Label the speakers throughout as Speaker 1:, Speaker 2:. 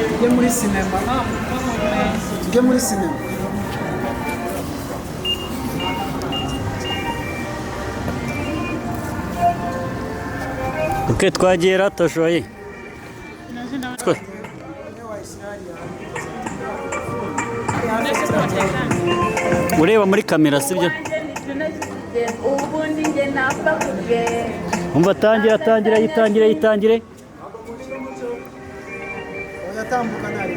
Speaker 1: Tujye muri sinema, tujye muri sinema.
Speaker 2: Ok, twagiye ratashoye. Ureba muri kamera, sibyo?
Speaker 3: Ubundi njye napfa kubwe.
Speaker 2: Umva, tangira, tangira, yitangire, yitangire.
Speaker 1: Oyatambuka nabi.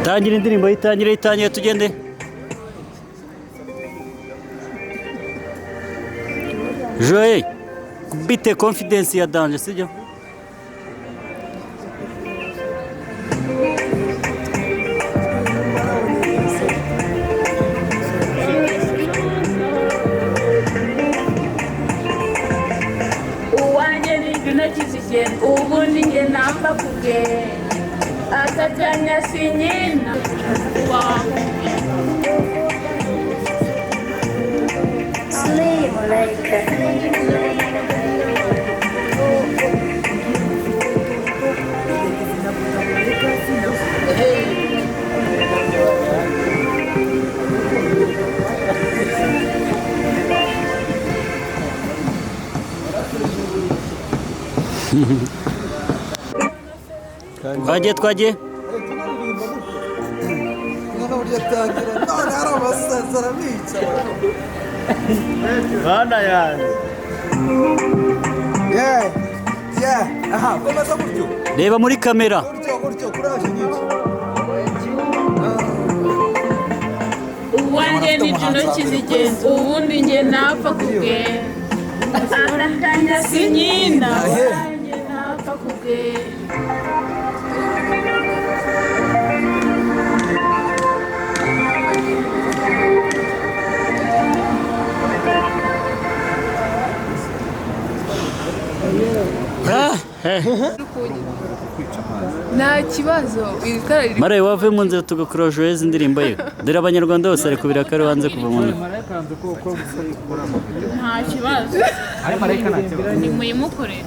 Speaker 2: Tangira indirimbo, yitangire, yitangire, tugende. Joye, bite confidence ya danger, sibyo?
Speaker 3: Uwanjye ni Juno Kizigenza, ubundi njye napfa kubwe, akatanya sinyina wawe.
Speaker 4: Slim Malaika.
Speaker 2: Twagiye, twagiye.
Speaker 1: Tunaririmba gutyo noneho burya atangira none hari abasaza arabica.
Speaker 2: Bana yanjye.
Speaker 1: Yeah, aha, komeza gutyo.
Speaker 2: Reba muri kamera.
Speaker 1: Gutyo gutyo, kuraje nyinshi.
Speaker 3: Uwanjye ni Juno Kizigenza, ubundi njye napfa kubwe, akatanya sinyina uwanjye napfa kubwe.
Speaker 2: Ah, eh.
Speaker 5: Nta kibazo, iri tara riri.
Speaker 2: Marayi, wave mu nzira tugakora Joyeuse indirimbo ye. Dore Abanyarwanda bose bari kubira ko ari wanze kuva mu nzira.
Speaker 3: Nta kibazo, nimuyimukorere.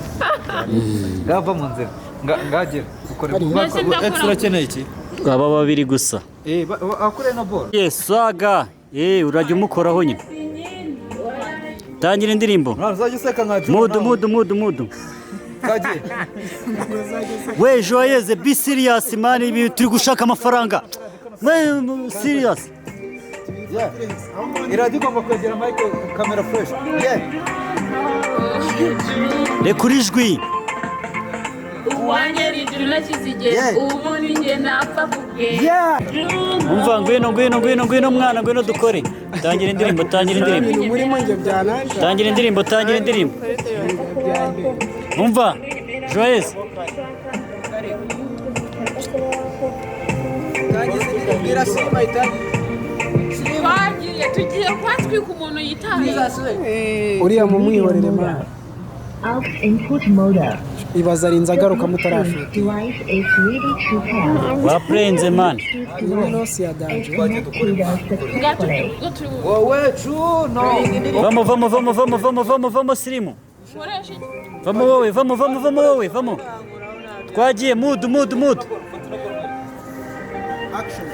Speaker 6: Ngava mu nzira. Ngagera ukore.
Speaker 3: Mbese ndakora.
Speaker 6: Urakeneye iki?
Speaker 2: Aba babiri gusa.
Speaker 6: Eh, akure no ball.
Speaker 2: Yes, swaga. Eh, urajya umukoraho nyine. Tangira indirimbo.
Speaker 6: Mwana uzajya useka nka Juno.
Speaker 2: Mudu, mudu, mudu, mudu.
Speaker 6: Kagiye.
Speaker 2: We Joyeuse, be serious man, ibi turi gushaka amafaranga. We serious.
Speaker 6: Yeah. Iradiyo igomba kwegera mic, kamera fresh. Yeah.
Speaker 2: Rekura ijwi.
Speaker 3: Uwanjye ni Juno Kizigenza, ubundi njye napfa kubwe.
Speaker 6: Yeah.
Speaker 2: Umva, ngwino, ngwino, ngwino, ngwino mwana, ngwino dukore. Tangira indirimbo, tangira indirimbo.
Speaker 1: Murimo njye byananje.
Speaker 2: Tangira indirimbo, tangira indirimbo. Umva, Joyeuse.
Speaker 1: Irashima itangiye.
Speaker 3: Twagiye, tugiye kuhatwika umuntu yitahiye.
Speaker 1: Uriya mumwihorere man.
Speaker 4: Aux input mode.
Speaker 1: Ibaza arinze agaruka mutarashuka.
Speaker 4: Device is ready to pair.
Speaker 2: Wapurenze man.
Speaker 1: Iyi nosi ya danger.
Speaker 4: Connected successfully.
Speaker 6: Wowe Juno.
Speaker 2: Vamo, vamo, vamo, vamo, vamo, vamo, vamo, sirimu.
Speaker 3: Nkoresha iki?
Speaker 2: Vamo wowe, vamo, vamo, vamo wowe, vamo. Twagiye, mudu, mudu, mudu.
Speaker 1: Action.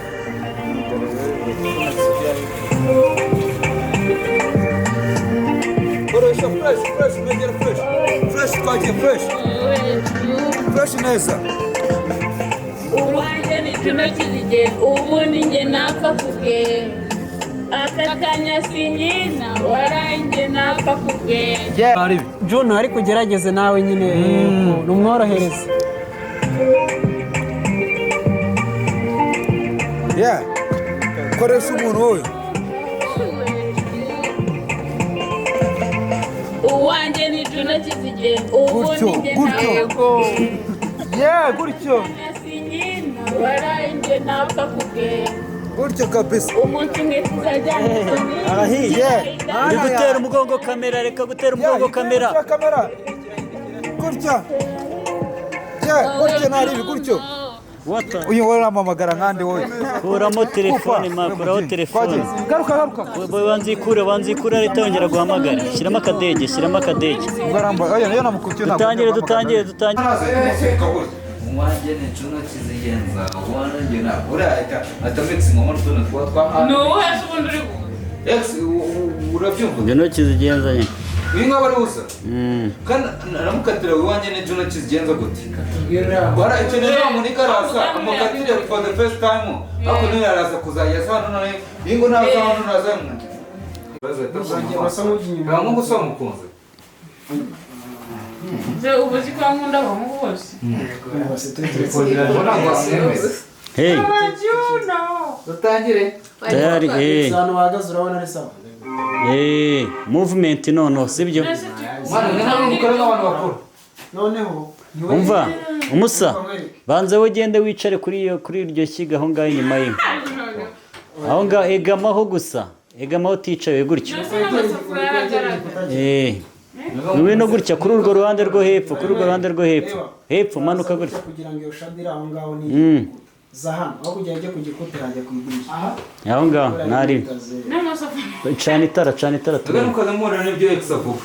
Speaker 6: Koresha fresh, fresh, megera fresh. Fresh, twagiye fresh. Fresh neza.
Speaker 3: Uwanjye ni Juno Kizigenza, ubundi njye napfa kubwe, akatanya sinyina waranjye napfa kubwe.
Speaker 6: Yeah.
Speaker 1: Juno, ariko ugerageze nawe nyine ukuntu umworohereze.
Speaker 6: Yeah. Koresha umuntu wowe.
Speaker 3: Uwanjye ni Juno Kizigenza, ubundi
Speaker 6: Gutyo,
Speaker 3: njye
Speaker 6: gutyo.
Speaker 3: napfa.
Speaker 6: Yeah, gutyo.
Speaker 3: Sinyina waranjye napfa kubwe.
Speaker 6: Gutyo kabisa.
Speaker 3: Umunsi umwe tuzajyana.
Speaker 6: Yeah.
Speaker 2: Uri gutera umugongo kamera, reka gutera umugongo kamera.
Speaker 6: Gutya kamera. Gutya. Yeah, gutya nari ibi gutyo.
Speaker 2: Wata.
Speaker 6: Uyu wowe uramamagara nkande wowe.
Speaker 2: Kuramo telefone ma, kuraho telefone.
Speaker 6: Garuka garuka.
Speaker 2: Banzikure, banzikure leta yongera guhamagara. Shyiramo akadege, shyiramo akadege.
Speaker 6: Ugaramba. Oya niyo namukutiye ntabwo.
Speaker 2: Dutangire, dutangire, dutangire.
Speaker 1: Uwanjye ni Juno Kizigenza, uwanjye na uriya atametse ingoma n'utundi tuba twahawe.
Speaker 3: Ni uwuhe se ubundi uri
Speaker 1: Ex urabyumva?
Speaker 2: Juno Kizigenza nyine.
Speaker 1: Uyu ngabo ari usa. Kandi aramukatira uwanjye ni Juno Kizigenza gute? Bara icyo rero munika araza amukatire for the first time. Ariko none araza kuzajya asa hano none iyi ngo naza hano naza mu. Ntabwo gusa mukunze.
Speaker 3: Nze ubuzi kwa nkunda abahungu bose.
Speaker 2: Hey.
Speaker 1: Dutangire.
Speaker 2: Tayari eh.
Speaker 7: Ahantu bahagaze urabona ari sawa.
Speaker 2: Eh, movement noneho sibyo?
Speaker 1: Mwana ni ntabwo mukora nk'abantu bakuru.
Speaker 7: Noneho
Speaker 2: umva umusa banza ugende wicare kuri iyo kuri iryo shyiga aho ngaho inyuma ye. Aho ngaho egamaho gusa. Egamaho uticaye gutyo. Eh. Niwe no gutya kuri urwo ruhande rwo hepfo, kuri urwo ruhande rwo hepfo. Hepfo manuka gutya.
Speaker 7: Kugira ngo iyo shadira aho ngaho ni za hano, aho kugira ajye ku gikuta hajya ku idirishya.
Speaker 2: Aho ngaho nari. Cana itara, cana itara
Speaker 1: turebe. Nuko muhura n'ibyo ex avuga.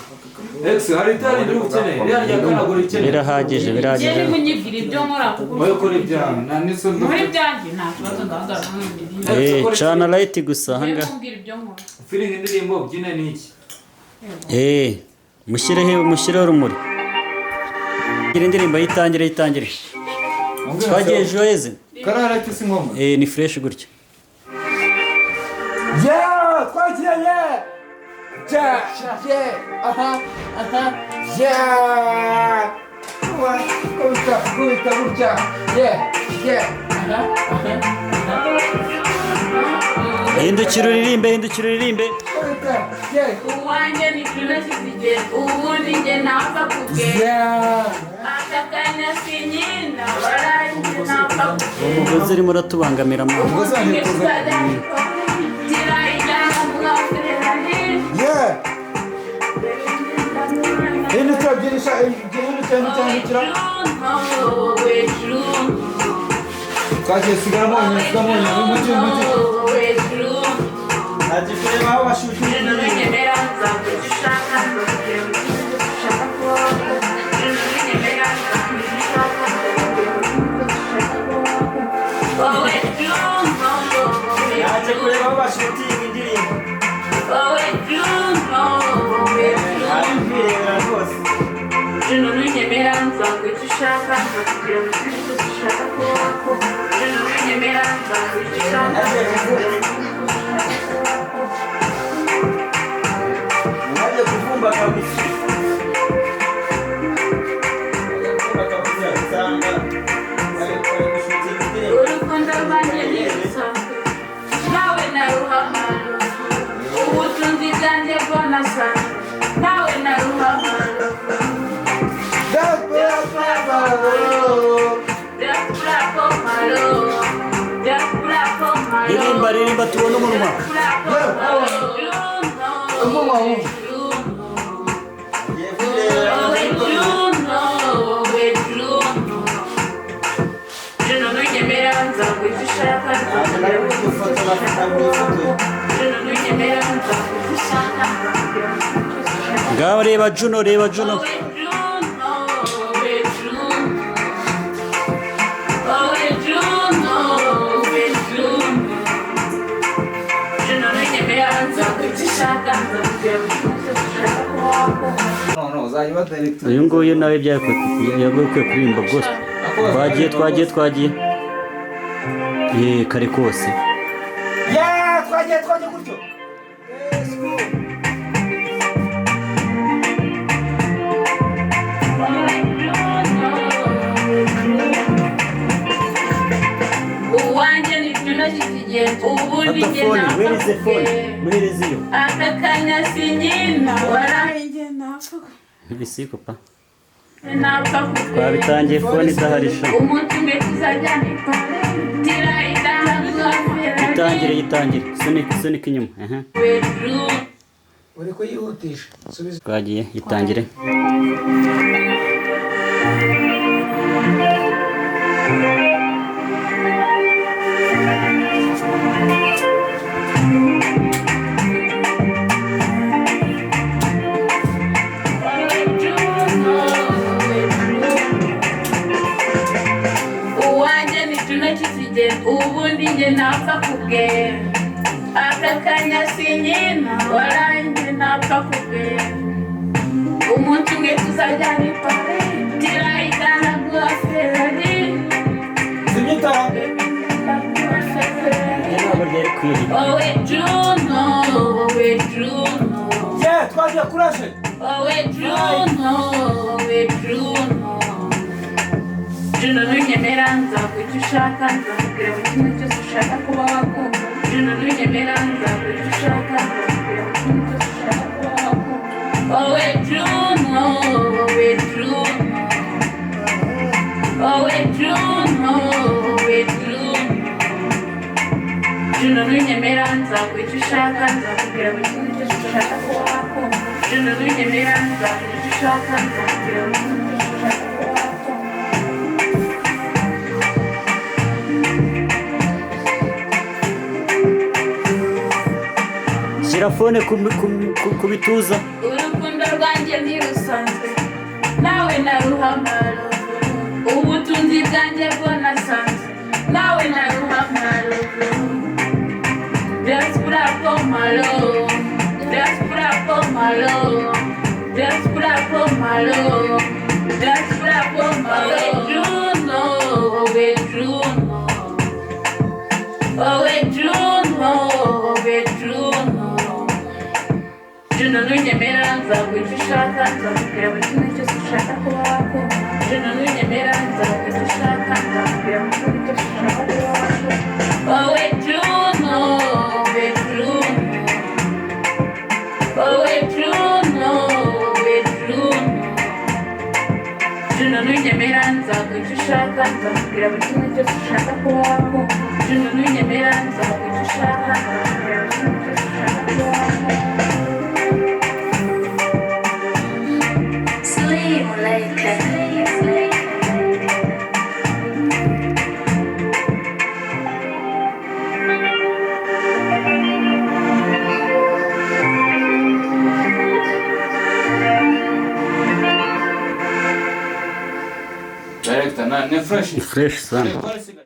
Speaker 1: Ex hari itara riri ukeneye, ririya rya kanagura ikeneye.
Speaker 2: Birahagije, birahagije.
Speaker 3: Njye munyibwira ibyo nkora kuko.
Speaker 1: Wowe ukora ibyawe, nta n'isoni.
Speaker 3: Muri ibyanjye nta kibazo ndahagarara nk'undi.
Speaker 2: Eh, cana light gusa aha ngaha.
Speaker 3: Mumbwira ibyo nkora.
Speaker 1: Feeling indirimbo byine n'iki?
Speaker 2: Eh. Mushireho, mushireho urumuri. Gira indirimbo yitangire, yitangire. Twagiye Joyeux.
Speaker 1: Karara kisi ngoma.
Speaker 2: Eh, ni fresh gutya.
Speaker 6: Yeah, twagiye yeah. Yeah, yeah. Aha, aha. Yeah. Kubita, kubita gutya. Yeah, yeah. Aha, aha.
Speaker 2: Hindukira uririmbe, hindukira uririmbe.
Speaker 3: Uwanjye ni Juno Kizigenza, ubundi njye napfa kugenda. Aka kanya sinkina, waranjye napfa kugenda.
Speaker 2: Umugozi urimo uratubangamira mu.
Speaker 6: Umugozi wanjye Yeah. Hindukira byirisha, hindukira, hindukira, hindukira.
Speaker 1: Twagiye sigaramo, sigaramo, hindukira, hindukira.
Speaker 7: Aje kureba aho bashushanya. Aje kureba aho bashutinga indirimbo. Ari kwirebera rwose. Naje kuvumba kabisa.
Speaker 3: Urukundo rwanjye ni rusanzwe, nawe naruhamara. Ubutunzi bwanjye bwo nasanzwe, nawe naruhamara.
Speaker 2: Ririmba, ririmba tubone umunwa.
Speaker 1: Umunwa.
Speaker 2: Ngaho reba Juno, reba Juno. Uyu nguyu nawe byakwiye kuririmba gospel. Twagiye, twagiye, twagiye. Eh, kare kose.
Speaker 6: Yeah, twagiye, twagiye gutyo.
Speaker 3: Uwanjye ni Juno Kizigenza, ubundi
Speaker 2: Fata
Speaker 3: njye
Speaker 2: phone,
Speaker 3: napfa
Speaker 2: where is the phone?
Speaker 3: kugenda.
Speaker 2: Muhereze iyo.
Speaker 3: Aka kanya sinkina, waranjye napfa
Speaker 2: Ibisiko pa.
Speaker 3: napfa kugenda.
Speaker 2: Twabitangiye phone idahari sha.
Speaker 3: Umunsi umwe tuzajyana i Paris, tira
Speaker 2: Itangire, itangire. Sunika, sunika inyuma. Aha.
Speaker 7: Uri kuyihutisha. Subiza.
Speaker 2: Twagiye, itangire.
Speaker 3: Njye napfa kubwe aka kanya sinkina, waraye njye napfa kubwe. Umunsi umwe tuzajyana i Paris, tirayigana guha Ferrari.
Speaker 6: Zimya itara.
Speaker 3: Ndaguha Ferrari.
Speaker 2: Ntabwo ryari kwiriye.
Speaker 3: Wowe Juno, wowe Juno.
Speaker 6: Yeah, twagiye kuraje.
Speaker 3: Wowe Juno, wowe Juno. Juno nunyemera nzaguha icyo ushaka, nzakubwira buri kimwe cyose ushaka kuba wakunda. Juno nunyemera nzaguha icyo ushaka, nzakubwira buri kimwe cyose ushaka kuba wakunda. Wowe Juno, wowe Juno. Wowe Juno, wowe Juno. Juno nunyemera nzaguha icyo ushaka, nzakubwira buri kimwe cyose ushaka kuba wakunda. Juno nunyemera nzaguha icyo ushaka, nzakubwira buri kimwe cyose ushaka kuba wakunda.
Speaker 2: Shyira phone ku bituza.
Speaker 3: Urukundo rwanjye ntirusanzwe, nawe naruhamaro. Ubutunzi bwanjye bwo nasanzwe, nawe naruhamaro. Just put up on my love, just put up on my love, just put up on my love, just put up on my love. Juno, wowe Juno, wowe Juno, wowe Juno. Juno nunyemera nzaguha icyo ushaka, nzakubwira buri kimwe cyose ushaka kuba wakunda. Juno nunyemera nzaguha icyo ushaka, nzakubwira buri kimwe cyose ushaka kuba wakunda. Wowe Juno, wowe Juno. Wowe Juno, wowe Juno. Juno nunyemera nzaguha icyo ushaka, nzakubwira buri kimwe cyose ushaka kuba wakunda. Juno nunyemera nzaguha icyo ushaka, nzakubwira buri kimwe cyose ushaka kuba wakunda.
Speaker 4: Slim like.
Speaker 1: Director, na ni fresh.
Speaker 2: Fresh sana.